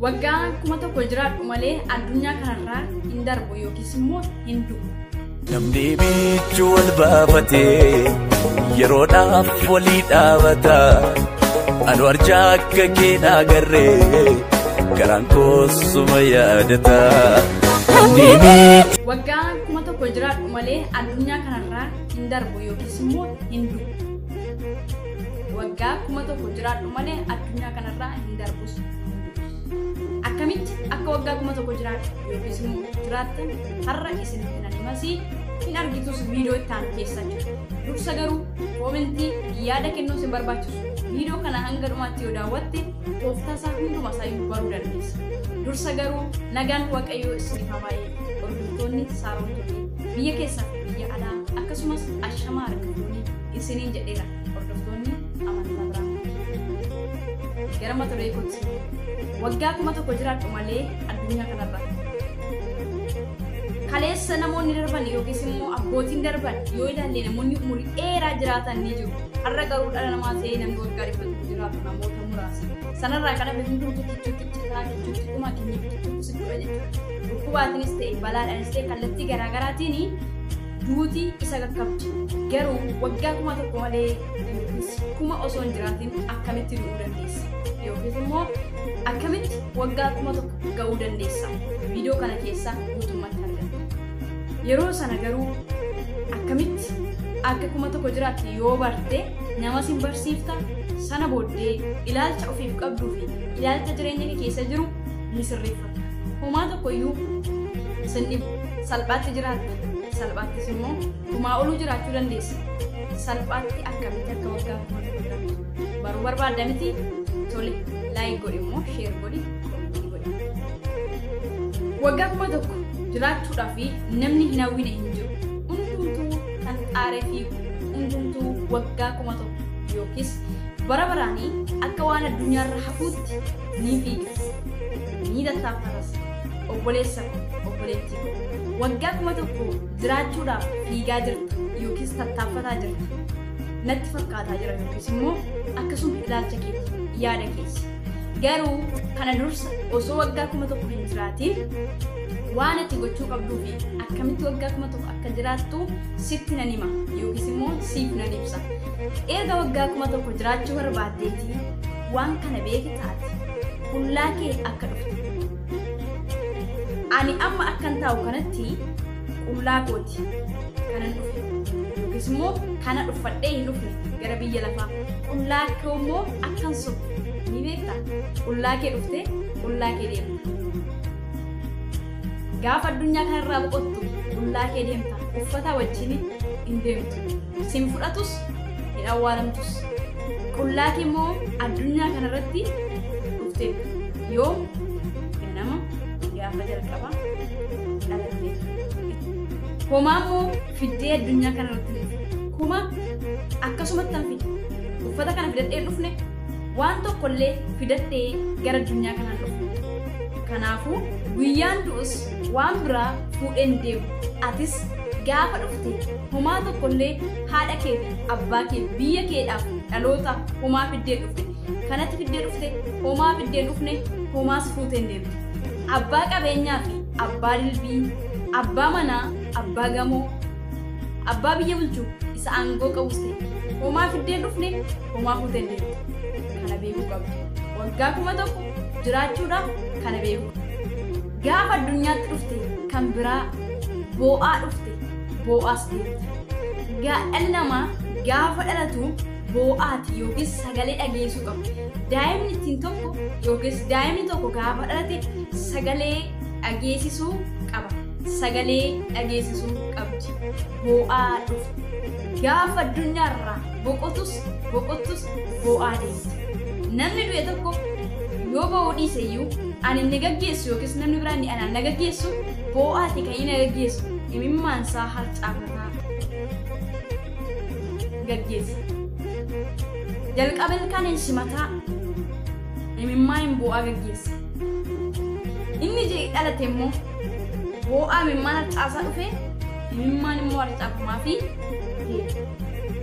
Waggaa 1000 jiraadhu malee addunyaa kanarraa hin darbu yookiis immoo hin du'u. Namni michuu wal baafatee yeroodhaaf walii dhaabata. Anu arjaa akka kee agarree garaan koosuma yaadata. Namni michuu Waggaa 1000 jiraadhu malee addunyaa kanarraa hin darbu yookiis immoo hin du'u. Waggaa 1000 jiraadhu malee addunyaa kanarraa hin darbus. Akkamitti akka waggaa 1000 jiraadhu yookiis immoo jiraattan har'a isinitti nan himasii hin argitus viidiyoo itti aanu keessa jira. Dursa garuu koomentii yaada kennuu sin barbaachisu. Viidiyoo kana hanga dhumaatti yoo daawwatte tooftaa isaa hunduma isaa baruu dandeessa. Dursa garuu nagaan Waaqayyoo isiniif haa baay'atu. Hordoftoonni Saaroon biyya keessaa fi biyya alaa akkasumas ashamaa harka isiniin jedheera. Hordoftoonni amantaa biraa. Gara mata duree kootti. Waggaa 1000 jiraadhu malee addunyaa kanarra. Kaleessa namoonni darban yookiis immoo abbootiin darban yoo ilaalle namoonni umurii dheeraa jiraatan ni jiru. Har'a garuu dhala namaa ta'ee namni waggaa 100 jiraatu namoota muraasa. Sanarraa kan hafe hundumtuu kichuutti citaa, kichuutti dhuma, kichuutti si dura jechuudha. Dhukkubaatiinis ta'e balaadhaanis ta'e kallattii garaagaraatiin duuti isa qaqqabdi. Garuu waggaa 1000 malee yookiis 1000 osoo hin jiraatin akkamitti du'uu dandeessa? Yookiis immoo akkamitti waggaa 1000 ga'uu dandeessa? Viidiyoo kana keessa guutummaatti argatta. Yeroo sana garuu akkamitti akka 1000 jiraattu yoo barte nama sin barsiifta. Sana booddee ilaalcha ofiif qabduu fi ilaalcha jireenya kee keessa jiru ni sirreeffatta. Homaa tokkoyyuu sin dhibu. Salphaatti jiraatta. Salphaattis immoo kumaa oluu jiraachuu dandeessa. Salphaatti akkamitti akka waggaa 1000 jiraattu baruu barbaadda miti? Tole, like godhi immoo share godhi, koomentii godhi. Waggaa 1000 jiraachuudhaaf namni hin hawwine hin jiru. Hundumtuu kan xaaree fiigu, hundumtuu waggaa 1000 yookiis bara baraanii akka waan addunyaarra hafuutti ni fiiga. Ni tattaaffatas. Obboleessa ko, obboleettii ko. Waggaa 1000 jiraachuudhaaf fiigaa jirta yookiis tattaaffataa jirta. Natti fakkaataa jira yookiis immoo akkasuma ilaalcha keeti, yaada keessa. Garuu kana dursa osoo waggaa 1000 hin jiraatiin waan ati gochuu qabduu fi akkamitti waggaa 1000 akka jiraattu sitti nan hima yookiis immoo siif nan ibsa. Erga waggaa 1000 jiraachuu barbaaddeetii waan kana beektaati qullaa kee akka dhufte. Ani amma akkan taa'u kanatti qullaa kooti kanan dhufe yookiis immoo kana dhuffadhee hin dhufne gara biyya lafaa. Qullaa kee immoo akkan sobu ni beektaa? Qullaa kee dhufte qullaa kee deemta. Gaafa addunyaa kanarraa boqottu qullaa kee deemta. Uffata wajjin hin deemtu. Sin fudhatus hin awwaalamtus. Qullaa kee immoo addunyaa kanarratti dhufteetta. Yoo ganama gaafa jalqaba dhalatte. Homaa immoo fiddee addunyaa kanarratti hin dhufne. Kuma akkasumatti han fide. Uffata kana fidadhee hin dhufne. Waan tokkollee fidadhee gara addunyaa kanaan dhufne. Kanaafuu guyyaan du'us waan biraa fuudheen deemu. Atis gaafa dhufte homaa tokkollee haadha kee fi abbaa kee biyya keedhaaf dhalootaaf homaa fiddee dhufne. Kanatti fiddee dhufte homaa fiddee dhufne homaas fuuteen deemtu. Abbaa qabeenyaa fi abbaa dilbii, abbaa manaa, abbaa gamoo, abbaa biyya bulchu isa aangoo qabus ta'e homaa fiddee dhufne homaa fuuteen deemtu. Kana beekuu qabdu. Waggaa 1000 jiraachuudhaaf kana beekuu. Gaafa addunyaatti dhufte kan biraa boo'aa dhufte boo'aas deemta. Dhalli namaa gaafa dhalatu boo'aati yookiis sagalee dhageessuu qaba. Daa'imni ittiin tokko yookiis daa'imni tokko gaafa dhalate sagalee dhageessisuu qaba. Sagalee dhageessisuu qabdi. Boo'aa dhufte. Gaafa addunyaarraa boqotus boo'aa deemti. Namni du'e tokko yoo boo'uu dhiise iyyuu ani na gaggeessu yookiis namni biraan ni anaan na gaggeessu boo'aati kan inni na gaggeessu imimmaan isaa harcaafataa gaggeessa. Jalqaba ilkaan hin simataa imimmaan hin boo'aa gaggeessa. Inni dhalate immoo boo'aa imimmaan harcaasaa dhufe imimmaan immoo harcaafamaa fi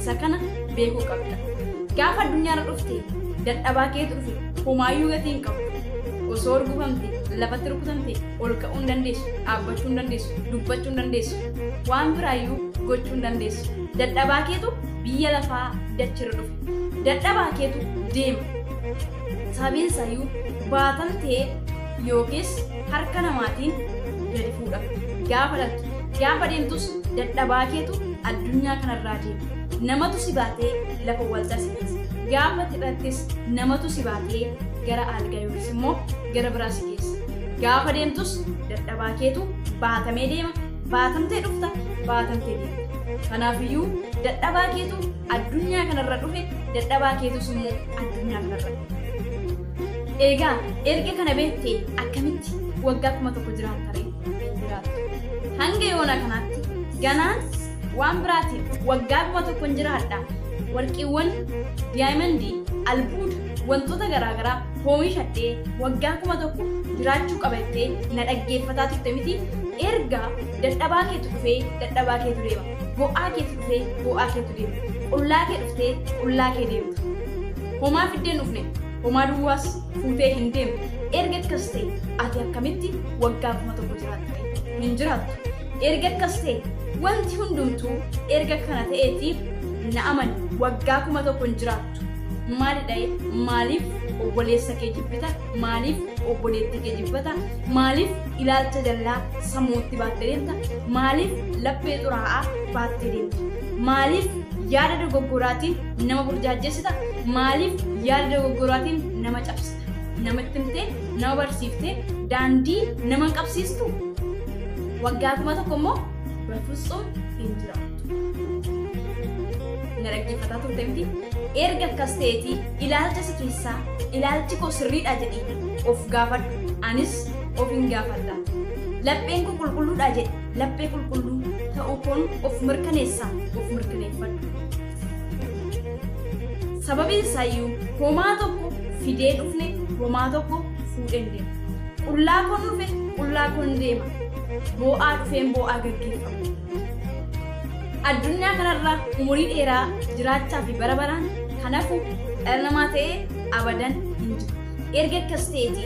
isa kana beekuu qabda. Gaafa addunyaarra dhufte dadhabaa keetu dhufe homaayyuu gatii hin qabdu. Osoo urgufamte, lafatti rukutamte, ol ka'uu hin dandeessu, dhaabbachuu hin dandeessu, dubbachuu hin dandeessu, waan biraayyuu gochuu hin dandeessu. Dadhabaa keetu biyya lafaa dachirra dhufe. Dadhabaa keetu deema. Sababiin isaayyuu baatamtee yookiis harka namaatiin gadi fuudhamte. Gaafa dhaltu, gaafa deemtus dadhabaa keetu addunyaa kanarraa deema. Namatu si baatee lafa wal si geessa. Gaafa cidhattis namatu si baatee gara algaa yookiis immoo gara biraa si geessa. Gaafa deemtus dadhabaa keetu baatamee deema. Baatamtee dhufta, baatamtee deemta. Kanaafiyyuu dadhabaa keetu addunyaa kanarra dhufe, dadhabaa keetus immoo addunyaa kanarra dhufe. Egaa erga kana beektee akkamitti waggaa 1000 jiraatta ree? Hin jiraattu. Hanga yoona kanaatti ganaan waan biraatiin waggaa 1000 jiraadha. Warqiiwwan, diyaamandii, albuuda, wantoota garaagaraa oomishadhee waggaa 1000 jiraachuu qabattee na dhaggeeffataa turte miti. Erga dadhabaa keetu dhufee dadhabaa keetu deema. Bo'aa keetu dhufee bo'aa keetu deema. Qullaa kee dhuftee qullaa kee deemta. Homaa fiddeen dhufne, homaa duwwaas fuutee hin deemtu. Erga akkas ta'e ati akkamitti waggaa 1000 jiraatta? Hin jiraattu. Erga akkas ta'e wanti hundumtuu erga kana ta'eetiif na amani, waggaa 1000 hin jiraattu. Maalidha? Maaliif obboleessa kee jibbita? Maaliif obboleettii kee jibbata? Maaliif ilaalcha jallaa sammuutti baattee deemta? Maaliif laphee xuraa'aa baattee deemta? Maaliif yaada dogoggoraatiin nama burjaajessita? Maaliif yaada dogoggoraatiin nama cabsita? Namatti himtee, nama barsiiftee, daandii nama hin qabsiistu? Waggaa 1000 immoo በፍጹም hin jiraattu. Na dhaggeeffataa turte miti? Erga akkas ta'eetii ilaalcha si keessaa, ilaalchi koo sirriidha jedhii of gaafadhu. Anis of hin gaafadha. Lapheen koo qulqulluudha jedhe, laphee qulqulluu ta'uu koon of mirkaneessaa, of mirkaneeffadhu. Sababiin isaayyuu homaa tokko fidee dhufne, homaa tokko fuudheen deema. Qullaa koon dhufe, qullaa koon deema. Boo'aa dhufeen boo'aa gaggeeffama. Addunyaa kanarra umurii dheeraa jiraachaa fi bara baraan kanafu dhala namaa ta'ee abadan hin jiru. Erga akkas ta'eeti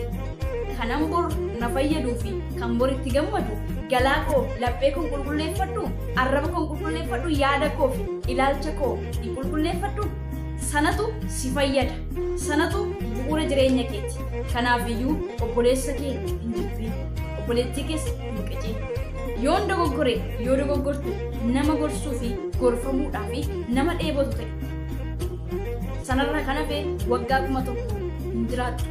kanan bor na fayyaduu fi kan bor itti gammadu galaa koo laphee koo qulqulleeffadhu, arraba koo qulqulleeffadhu, yaada koo fi ilaalcha koo hin qulqulleeffadhu. Sanatu si fayyada. Sanatu bu'uura jireenya keeti. Kanaafiyyuu obboleessa kee hin jibbiin. Obboleettii keessa hin qicin. Yoon dogoggore, yoo dogoggorte, nama gorsuu fi gorfamuudhaa fi nama dheebotu ta'e. Sanarraa kan hafe waggaa 1000 hin jiraattu.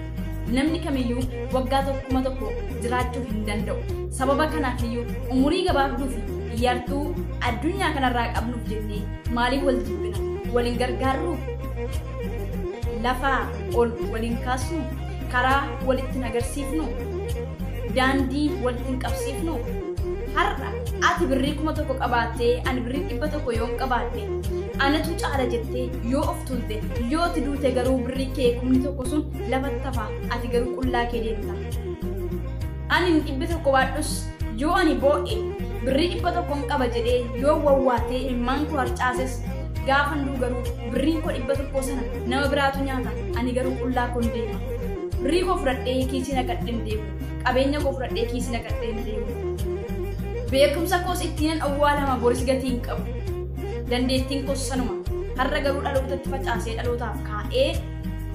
Namni kamiyyuu waggaa 1000 jiraachuu hin danda'u. Sababa kanaafiyyuu umurii gabaabduu fi yartuu addunyaa kanarraa qabnuuf jennee maaliif wal jibbina? Waliin gargaarruu? Lafaa ol waliin kaasnu? Karaa walitti hin agarsiifnu? Daandii walitti hin qabsiifnu? Har'a ati birrii 1000 qabaattee ani birrii 100 yoon qabaadhe anatu caala jettee yoo of tulte, yoo ati duute garuu birrii kee 10,000 sun lafatti hafa, ati garuu qullaa kee deemta. Ani 100 baadhus yoo ani boo'e birrii 100 qaba jedhee yoo wawwaatee ilmaan koo harcaases gaafan duu garuu birriin koo 100 sana nama biraatu nyaata, ani garuu qullaa koon deema. Birrii koo fudhadhee kiisii naqadheen deemu. Qabeenya koo fudhadhee kiisii naqadheen deemu. Beekumsa koos ittiin awwaalama, boris gatii hin qabu. Dandeettiin koos sanuma. Har'a garuu dhalootatti facaasee dhalootaaf kaa'ee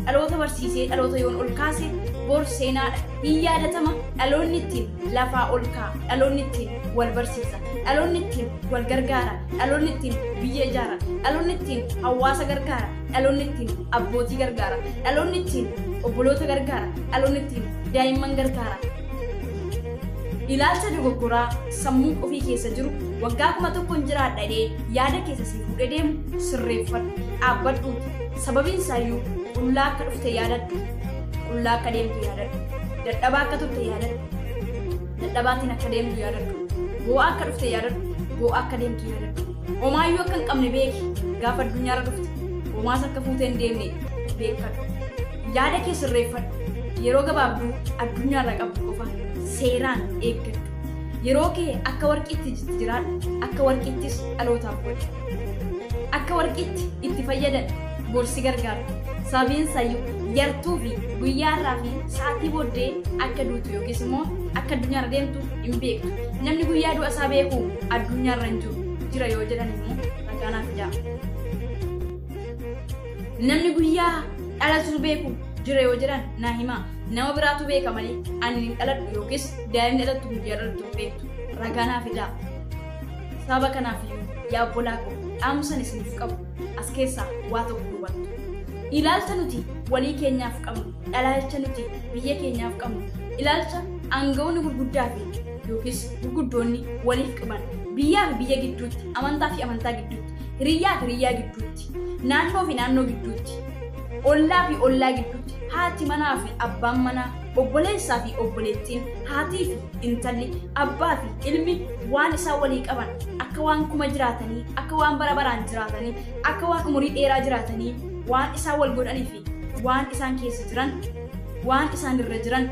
dhaloota barsiisee dhaloota yoon ol kaase bor seenaadha. Hin yaadatama, dhaloonni ittiin lafaa ol kaa'a. Dhaloonni ittiin wal barsiisa. Dhaloonni ittiin wal gargaara. Dhaloonni ittiin biyya ijaara. Dhaloonni ittiin hawaasa gargaara. Dhaloonni ittiin abbootii gargaara. Dhaloonni ittiin obboloota gargaara. Dhaloonni ittiin daa'imman gargaara. Ilaalcha dogoggoraa sammuu ofii keessa jiru waggaa 1000 hin jiraadha yaada keessa si fuudhee deemu sirreeffadhu, dhaabbadhuuti. Sababiin isaayyuu qullaa akka dhufte yaadadhu, qullaa akka deemtu yaadadhu, dadhabaa akka turte yaadadhu, dadhabaatiin akka deemtu yaadadhu, boo'aa akka dhufte yaadadhu, boo'aa akka deemtu yaadadhu. Homaayyuu akka hin qabne beeki, gaafa addunyaarra dhufte homaas akka fuutee hin deemne beekadhu. Yaada kee sirreeffadhu, yeroo gabaabduu addunyaarra qabdu qofa seeraan eeggadhu. Yeroo kee akka warqiitti jiraadhu, akka warqiittis dhalootaaf godhi. Akka warqiitti itti fayyadan, borsi gargaartu. Sababiin isaayyuu yartuu fi guyyaarraa fi sa'aatii booddee akka duutu yookiis immoo akka addunyaarra deemtu hin beektu. Namni guyyaa du'a isaa beeku addunyaarra hin jiru. Jira yoo jedhan immoo ragaa naaf ijaa. Namni guyyaa dhalatu beeku jira yoo jedhan naa himaa. Nama biraatu beeka malee ani hin dhaladhu yookiis daa'imni dhalattu guyyaa dhalattu hin beektu. Ragaa naaf ijaa. Sababa kanaaf iyyuu yaa obbolaa koo dhaamsan isiniif qabu as keessaa waa tokko hubattu. Ilaalcha nuti walii keenyaaf qabnu, ilaalcha nuti biyya keenyaaf qabnu, ilaalcha aangawoonni gurguddaa fi yookiis gurguddoonni waliif qaban, biyyaa fi biyya gidduutti, amantaa fi amantaa gidduutti, hiriyyaa fi hiriyyaa gidduutti, naannoo fi naannoo gidduutti, ollaa fi ollaa gidduutti, haati manaa fi abbaan manaa, obboleessaa fi obboleettiin, haatii fi intalli, abbaa fi ilmi waan isaan walii qaban akka waan kuma jiraatanii, akka waan bara baraan jiraatanii, akka waan umurii dheeraa jiraatanii, waan isaan wal godhanii fi waan isaan keessa jiran, waan isaan irra jiran,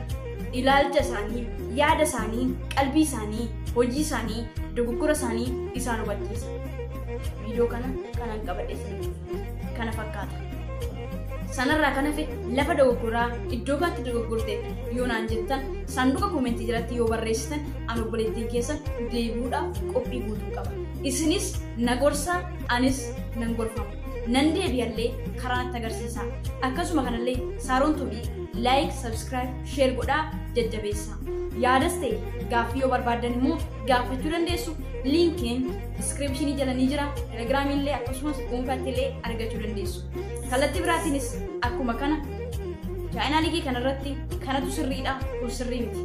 ilaalcha isaanii, yaada isaanii, qalbii isaanii, hojii isaanii, dogoggora isaanii isaan hubachiisa. Viidiyoo kana kanan qabadhe isiniif kana fakkaata. Sanarraa kan hafe lafa dogoggoraa iddoo kanatti dogoggorte yoo naan jettan saanduqa koomentii jalatti yoo barreessitan ani obboleettiin keessan deebi'uudhaaf qophii guutuu qaba. Isinis na gorsaa, anis nan gorfama. Nan deebi'allee karaa natti agarsiisaa. Akkasuma kanallee Saaroon Tuubii like, subscribe, share godhaa jajjabeessaa. Yaadas ta'e gaaffii yoo barbaaddan immoo gaafachuu dandeessu. Liinkiin diskiripshinii jala ni jira. Telegiraamii illee akkasumas dhuunfaatti illee argachuu dandeessu. Kallattii biraatiinis akkuma kana chaayinaaligii kanarratti kanatu sirriidha, kun sirrii miti.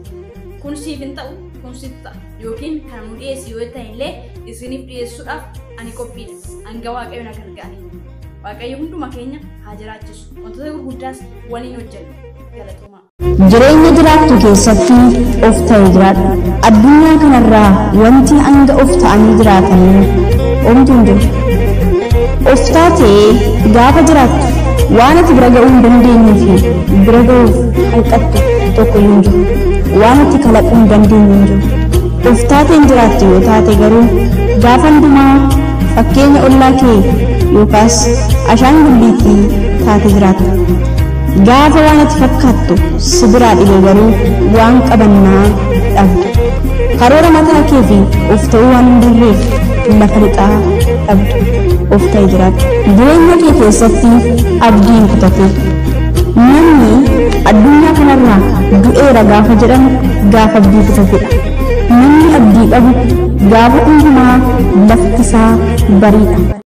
Kun siif hin ta'u, kun siif ta'a. Yookiin kana nu dhiyeessi yoo ta'e illee isiniif dhiyeessuudhaaf ani qophiidha. Hanga Waaqayyo na gargaare. Waaqayyo hunduma keenya haa jiraachisu. Wantoota gurguddaas waliin hojjenna. Galatoomaa. Jireenya jiraattu keessatti of ta'e jiraadhu. Addunyaa kanarraa wanti hanga of ta'anii jiraatanii omtu hin jiru. Of taatee gaafa jiraattu waan ati bira ga'uu hin dandeenyee fi bira ga'uuf hanqattu tokko iyyuu hin jiru. Waan ati kalaquu hin dandeenye hin jiru. Of taateen jiraattu yoo taate garuu gaafa hundumaa fakkeenya ollaa kee yookaas ashaangulliitii taate jiraatta. Gaafa waan ati fakkaattu si biraa dhibe garuu waan qabannaa dhabda. Karoora mataa kee fi of ta'uu waan hin barreef lafa lixaa dhabda. Of ta'e jiraadhu. Jireenya kee keessatti abdii hin kutatin. Namni addunyaa kanarraa du'eera gaafa jedhamu gaafa abdii kutatedha. Namni abdii qabu gaafa hundumaa lafti isaa bariidha.